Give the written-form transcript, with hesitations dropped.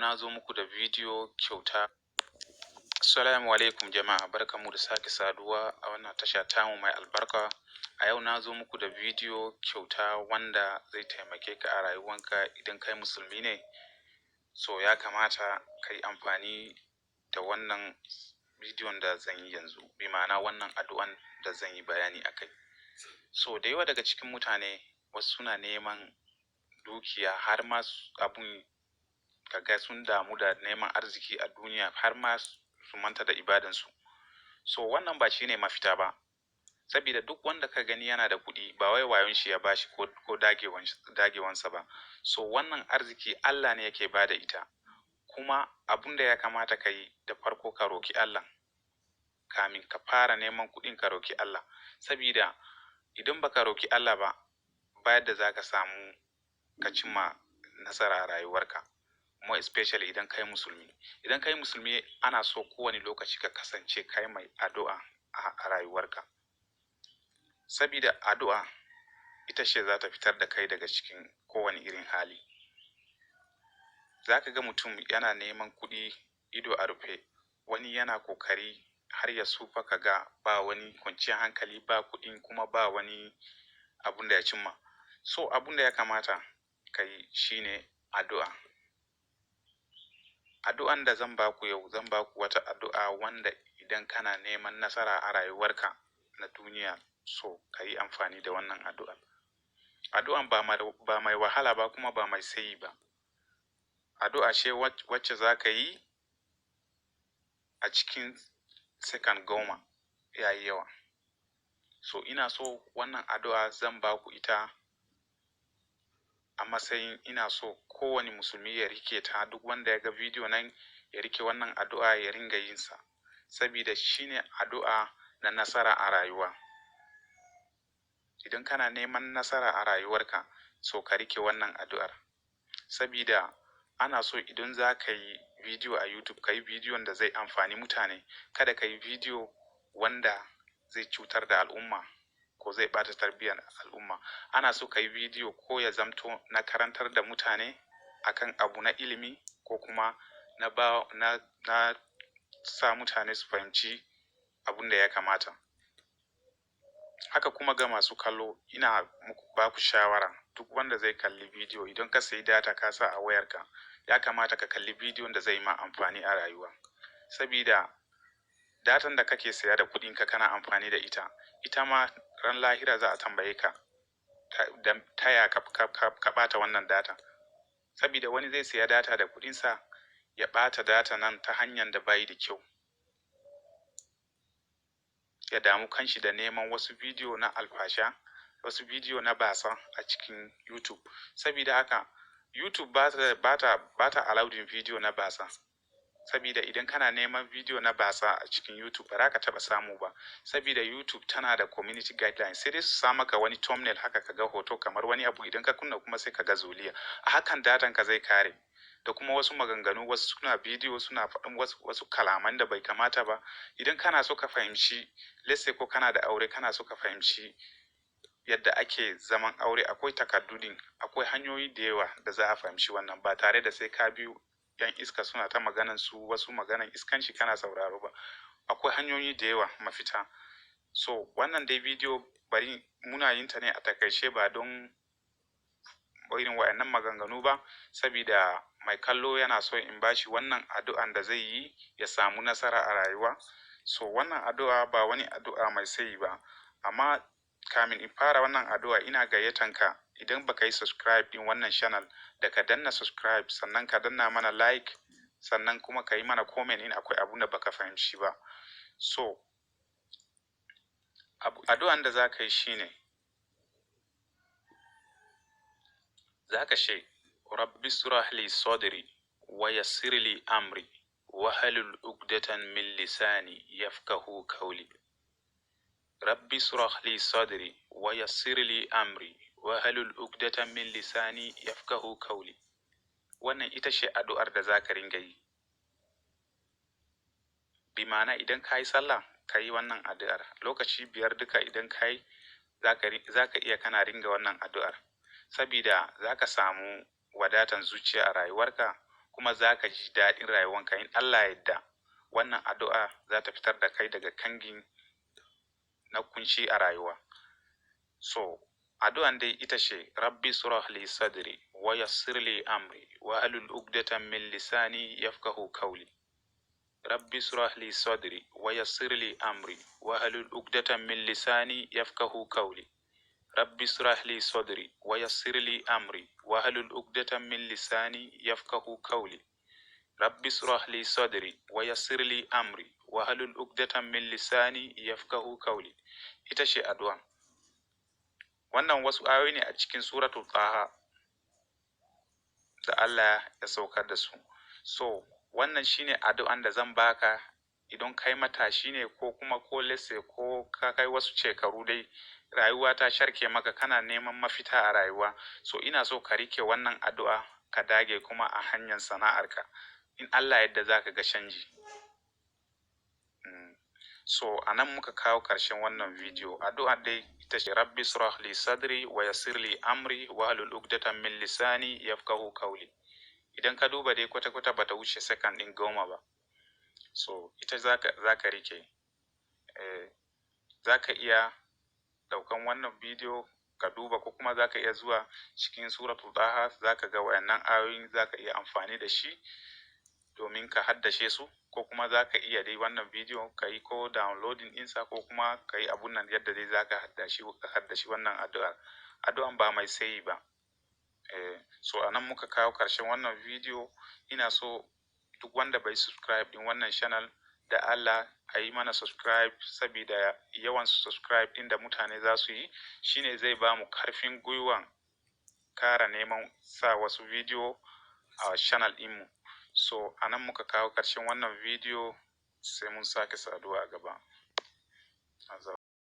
Na zo muku da bidiyo kyauta. Assalamu alaikum jama'a, barkanmu da sake saduwa a wannan tasha tamu mai albarka. A yau na zo muku da bidiyo kyauta wanda zai taimake ka a rayuwanka idan kai musulmi ne. So ya kamata ka yi amfani da wannan bidiyon da zan yi yanzu, bi ma'ana wannan addu'an da zan yi bayani a kai. So da yawa daga cikin mutane, wasu suna neman dukiya har ma abun ka ga sun damu da neman arziki a duniya, har ma su manta da ibadansu. So wannan ba shi ne mafita ba, sabida duk wanda ka gani yana da kuɗi, ba wai wayon shi ya bashi ko dagewansa ba. So wannan arziki Allah ne yake ba da ita. Kuma abun da ya kamata ka yi da farko, ka roki Allah kamin ka fara neman kuɗin. Ka roki Allah, sabida idan baka roki Allah ba, ba yadda za ka samu ka cimma nasara a rayuwarka, more especially idan kai musulmi. Idan kai musulmi, ana so kowane lokaci ka kasance kai mai addu'a a rayuwarka, sabida addu'a ita ce za ta fitar da kai daga cikin kowane irin hali. Za ka ga mutum yana neman kuɗi ido a rufe, wani yana kokari har ya tsufa, ka ga ba wani kwanciyar hankali, ba kuɗin, kuma ba wani abun da ya cimma. So abun da ya kamata ka yi shine addu'a. Addu'an da zan baku yau, zan baku wata addu'a wanda idan kana neman nasara a rayuwarka na duniya, so ka yi amfani da wannan addu'an. Addu'an ba mai wahala ba, kuma ba mai tsayi ba. Addu'a ce wacce za ka yi a cikin second 10 ya yi yawa. So ina so wannan addu'a zan baku ita a matsayin ina so kowane musulmi ya rike ta. Duk wanda ya ga bidiyo nan, ya rike wannan addu'a, ya ringa yin sa, sabida shine addu'a na nasara a rayuwa. Idan kana neman nasara a rayuwarka, so ka rike wannan addu'ar, sabida ana so idan za ka yi bidiyo a YouTube, ka yi bidiyon da zai amfani mutane. Kada ka yi bidiyo wanda zai cutar da al'umma ko zai ɓata tarbiyyar al'umma. Ana so ka yi bidiyo ko ya zamto na karantar da mutane akan abu na ilimi, ko kuma na ba na sa mutane su fahimci abun da ya kamata. Haka kuma ga masu kallo, ina muku ba ku shawara, duk wanda zai kalli bidiyo, idan ka sayi data ka sa a wayarka, ya kamata ka kalli bidiyon da zai ma amfani a rayuwa, sabida datan da kake saya da kuɗinka kana amfani da ita, ita ma ran lahira za a tambaye ka ta ya ka ɓata wannan data. Sabida wani zai saya data da kuɗinsa, ya ɓata data nan ta hanyar da bayi da kyau, ya damu kanshi da neman wasu bidiyo na alfasha, wasu bidiyo na batsa a cikin YouTube. Sabida haka YouTube ba ta allowing bidiyo na batsa, sabida idan kana neman bidiyo na batsa a cikin YouTube, ba za ka taɓa samu ba, sabida YouTube tana da community guidelines. Sai dai su sa maka wani thumbnail haka, ka ga hoto kamar wani abu, idan ka kunna kuma sai ka ga zoliya. A hakan datan ka zai kare, da kuma wasu maganganu, wasu suna bidiyo suna faɗin wasu kalaman da bai kamata ba. Idan kana so ka fahimci, let's say ko kana da aure, kana so ka fahimci yadda ake zaman aure, akwai takardu din, akwai hanyoyi da yawa da za a fahimci wannan, ba tare da sai ka biyu yan iska suna ta maganan su wasu maganan iskanci kana sauraro ba. Akwai hanyoyi da yawa mafita. So wannan dai bidiyo bari muna yin ta ne a takaice, ba don irin wa'annan maganganu ba, sabida mai kallo yana so in bashi wannan addu'an da zai yi ya samu nasara a rayuwa. So wannan addu'a ba wani addu'a mai tsayi ba, amma kamin in fara wannan addu'a, ina gayyatan ka, idan baka yi subscribe din wannan channel, da ka danna subscribe, sannan ka danna mana like, sannan kuma ka yi mana comment in akwai abun da baka fahimci ba. So addu'an da za ka yi shine za ka ce: "Rabbi shrah li sadri wa yassir li amri wahlul uqdatan min lisani yafqahu qawli." "Rabbi shrah li sadri wa yassir li amri wahlul uqdatan min lisani yafqahu qawli." Wannan ita ce addu'ar da za ka ringa yi, bi ma'ana idan ka yi sallah, ka yi wannan addu'ar lokaci 5 duka. Idan ka yi, za ka iya kana ringa wannan addu'ar, sabida za ka samu wadatan zuciya a rayuwarka. Kuma za ka ji daɗin rayuwanka in Allah ya yarda. Wannan addu'a za ta fitar da kai daga kangin na kunci a rayuwa. So addu'an dai ita ce: "Rabbi shrah li sadri wa yassir li amri wa hlul uqdatan min lisani yafqahu qawli." "Rabbi shrah li sadri wa yassir li amri wa hlul uqdatan min lisani yafqahu qawli." "Rabbi shrah li sadri wa yassir li amri wa hlul uqdatan min lisani yafqahu qawli." "Rabbi shrah li sadri wa yassir li amri wa hlul uqdatan min lisani yafqahu qawli." Ita ce addu'a. Wannan wasu ayoyi ne a cikin Suratul Taha da Allah ya saukar da su. So wannan shine addu'an da zan baka idan kai matashi ne, ko kuma ko lese, ko ka kai wasu shekaru dai, rayuwa ta sharke maka, kana neman mafita a rayuwa. So ina so ka rike wannan addu'a, ka dage kuma a hanyar sana'arka. In Allah yadda, za ka ga canji. So a nan muka kawo ƙarshen wannan bidiyo. Addu'a dai ita ce: "Rabbi shrah li sadri wa yassir li amri wa hlul uqdatan min lisani yafqahu qawli." Idan ka duba dai, kwata-kwata bata wuce second ɗin 10 ba. So ita zaka rike. Zaka iya ɗaukan wannan bidiyo ka duba, ko kuma zaka iya zuwa cikin Suratul Taha, zaka ga wayannan ayoyin, zaka iya amfani da shi domin ka haddace su, ko kuma zaka iya dai wannan bidiyo ka yi ko downloading ɗinsa, ko kuma ka yi abun nan yadda dai zaka haddashi wannan addu'a. Addu'an ba mai sayi ba. So a nan muka kawo ƙarshen wannan bidiyo. Ina so duk wanda bai subscribe ɗin wannan channel, da Allah a yi mana subscribe, sabida yawan subscribe ɗin da mutane za su yi shine zai ba mu karfin gwiwan kara neman sa wasu bidiyo a channel ɗinmu. So a nan muka kawo ƙarshen wannan bidiyo, sai mun sake saduwa a gaba.